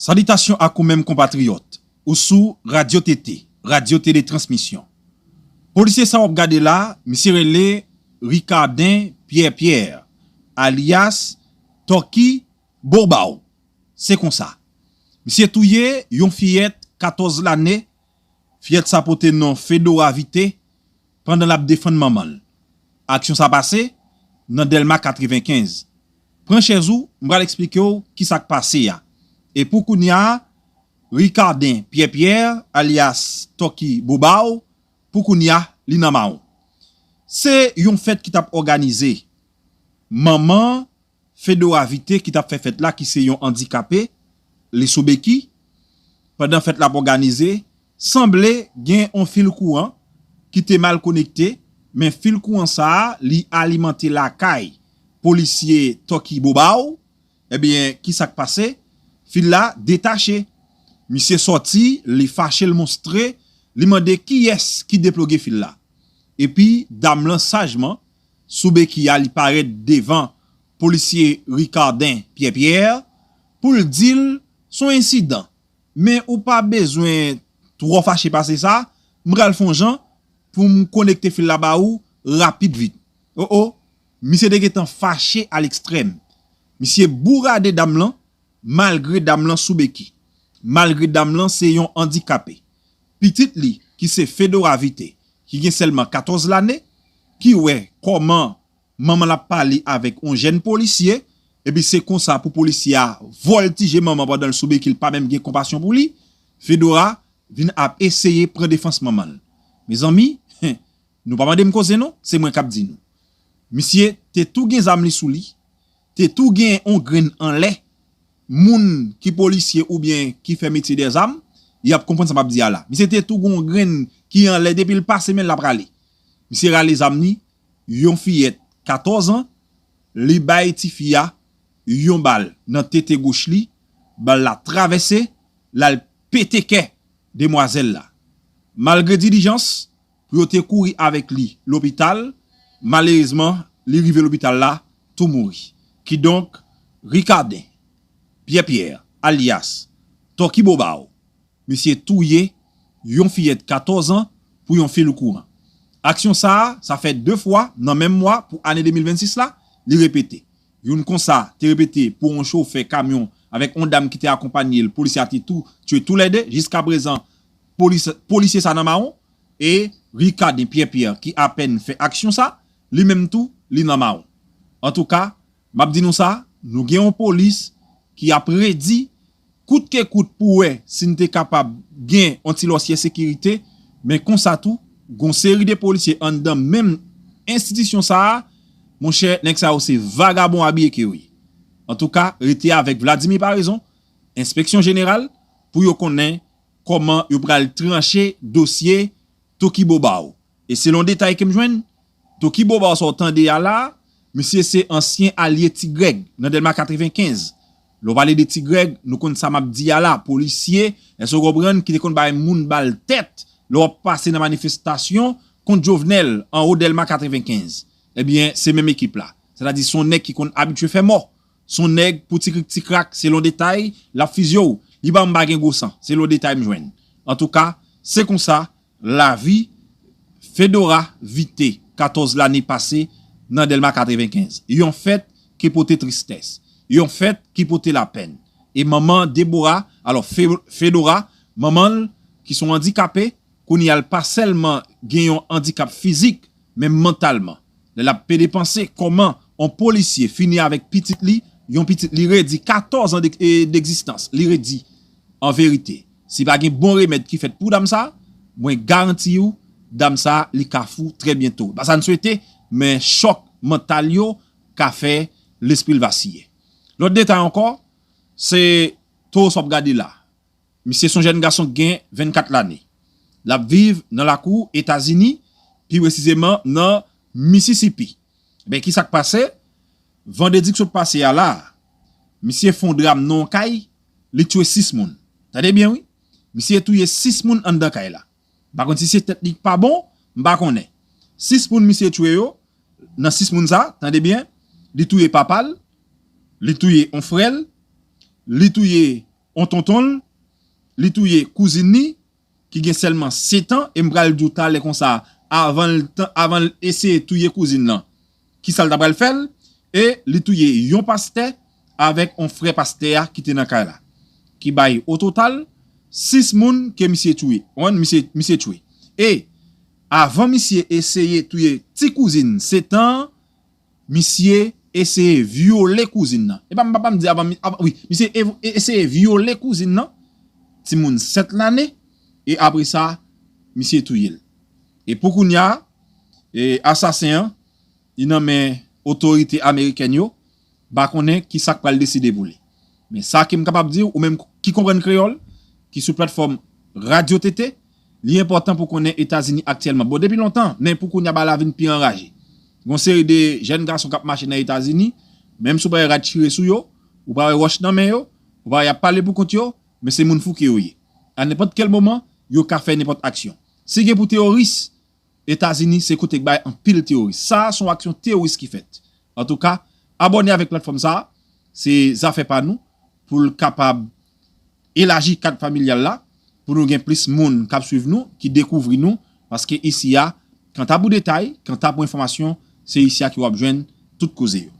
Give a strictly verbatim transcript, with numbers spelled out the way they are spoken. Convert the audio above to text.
Salitasyon ak ou menm konpatriyòt, ou sou Radyo T T, Radyo Teletransmisyon. Polisye sa w ap gade la, misye rele Ricarden Pierre Pierre, alyas Tòki Bobaw. Se konsa. Misye touye yon fiyèt katòz lane, fiyèt sa pote non Fedora Vite, pandan l ap defann manman l. Aksyon sa pase nan Dèlma katrevenkenz. Pran chèz ou, m pral eksplike w ki sa k pase a. E pou kounye a, Ricarden Pierre Pierre, alyas Tòki Bobaw, pou kounye a, li nan mawon. Se yon fèt ki t ap òganize. Manman Fedora Vite ki t ap fè fèt la, ki se yon andikape, li sou beki. Pandan fèt la ap òganize, sanble gen yon fil kouran ki te mal konekte, men fil kouran sa a, li alimante lakay polisye Tòki Bobaw. Ebyen, ki sa k pase? Fil la detache. Misye sòti, li fache, l monstre, li mande kiyès ki deploge fil la. Epi, dam lan sajman, sou beki a, li parèt devan polisye Ricarden Pierre Pierre pou l di l se yon ensidan. Men ou pa bezwen twò fache pase sa, m pral fè yon jan pou m konekte fil la ba ou rapid vit. O o, misye te gentan fache a lekstrèm. Misye bourade dam lan, malgre dam lan sou beki. Malgre dam lan se yon andikape. Pitit li, ki se Fedora Vite, ki gen sèlman katòz lane, ki wè kòman manman l ap pale avèk yon jèn polisye, epi se konsa pou polisye a vòltije manman pandan l sou beki, l pa menm gen konpasyon pou li, Fedora vin ap eseye pran defans manman l. Mezanmi, nou pa mande m koze non, se mwen k ap di nou. Misye te tou gen zam li sou li, te tou gen yon grenn anlè. Moun ki polisye oubyen ki fè metye dèzam, y ap konprann sa m ap di a la. Misye te tou gen yon grenn ki anlè, depi l pase men l ap rale. Misye rale zam li, yon fiyèt katòz an, li bay tifi a yon bal nan tete goch li, bal la travèse, l al pete kè demwazèl la. Malgre dilijans pou yo te kouri avèk li lopital, malerezman, li rive lopital la tou mouri. Kidonk, Ricarden Pierre Pierre, alyas Tòki Bobaw, misye touye yon fiyèt katòz an pou yon fil kouran. Aksyon sa a, sa fè de fwa nan menm mwa pou ane de mil vennsis la, li repete. Youn konsa te repete pou yon chofè kamyon avèk yon dam ki te akonpanye l, polisye a te tou tye toulède. Jiskaprezan, polis, polisye sa nan mawon, e Ricarden Pierre Pierre ki apèn fè aksyon sa, li menm tou, li nan mawon. Antouka, m ap di nou sa, nou gen yon polis ki ap redi kout ke kout pou wè si n te kapab gen yon ti lòsyè sekirite, men konsa tou, gon seri de polisye anndan menm enstitisyon sa a, monchè, nèg sa yo se vagabon abiye ke yo ye. Antouka, rete avèk Vladimir Paraison, Enspeksyon Jeneral, pou yo konnen kòman yo pral tranche dosye Tòki Bobaw. E selon detay ke m jwenn, Tòki Bobaw sa w tande a la, misye se ansyen alye Ti Grèg nan Dèlma katrevenkenz. Lè w pale de Ti Grèg, nou konn sa m ap di a la, polisye, èske w konprann, ki te konn bay moun bal tèt lè w ap pase nan manifestasyon kont Jovenel anwo Dèlma katrevenkenz. Ebyen, se menm ekip la. Sètadi, se yon nèg ki konn abitye fè mò. Se yon nèg pou ti krik ti krak, selon detay, l ap fizye w. Li pa m pa gen gwo san, selon detay m jwenn. Antouka, se konsa lavi Fedora Vite, katòz lane pase nan Dèlma katrevenkenz. Yon fèt ki pote tristès, yon fèt ki pote lapenn. E manman Debora, alò Fe-, Fedora, manman l ki se yon andikape, kounye a l pa sèlman gen yon andikap fizik, men mantalman. Lè l ap pede panse kòman yon polisye fini avèk pitit li, yon pitit li redi katòz an de, e, degzistans, li redi. An verite, si pa gen bon remèd ki fèt pou dam sa, mwen garanti w, dam sa, li ka fou trè byento. Pa sa n swete, men chòk mantal yo ka fè lespri l vasiye. Lòt detay ankò, se towo sa w ap gade la. Misye se yon jèn gason ki gen vennkat lane. L ap viv nan lakou Etazini, pi presizeman nan Mississippi. Ebyen, ki sa k pase? Vandredi k sot pase a la, misye fè yon dram nan yon kay, li tiye sis moun. Tande byen, wi. Misye touye sis moun anndan kay la. M pa konn si se tèt li k pa bon, m pa konnen. Sis moun misye tiye yo, nan sis moun sa, tande byen, li touye papa l, li touye yon frè l, li touye yon tonton l, li touye kouzin li, ki gen sèlman sèt an, e m pral di w talè konsa, avan l, avan l eseye touye kouzin nan, ki sa l ta pral fè l, e li touye yon pastè avèk yon frè pastè a ki te nan kay la, ki bay o total sis moun ke misye touye. Konprann? Misye, misye tchwe. E avan misye eseye touye ti kouzin sèt an, misye eseye vyole kouzin nan. E pa m pa m di avan, avan wi, misye eseye vyole kouzin nan, timoun sèt lane, e apre sa, misye touye l. E pou kounye a, e asasen an, li nan men otorite amerikèn yo, m pa konnen ki sa k pral deside pou li. Men sa ke m kapab di w, ou menm ki konprann kreyòl, ki sou platfòm Radyo T T, li enpòtan pou konnen Etazini aktyèlman. Bon, depi lontan, men pou kounye a bagay la vin pi anraje. Gon seri de jèn gason k ap mache nan Etazini, menm si w pa wè rad chire sou yo, ou pa wè wòch nan men yo, ou pa wè y ap pale pou kont yo, men se moun fouke yo ye. A nenpòt kèl moman, yo ka fè nenpòt aksyon. Si gen pou teworis, Etazini se kote k bay anpil teworis. Sa a se yon aksyon teworis ki fèt. Antouka, abòne avèk platfòm sa a, se zafè pa nou, pou l kapab elaji kad familyal la, pou nou gen plis moun k ap swiv nou, ki dekouvri nou, paske isi a, kanta pou detay, kanta pou enfòmasyon, se isi a ke w ap jwenn tout koze yo.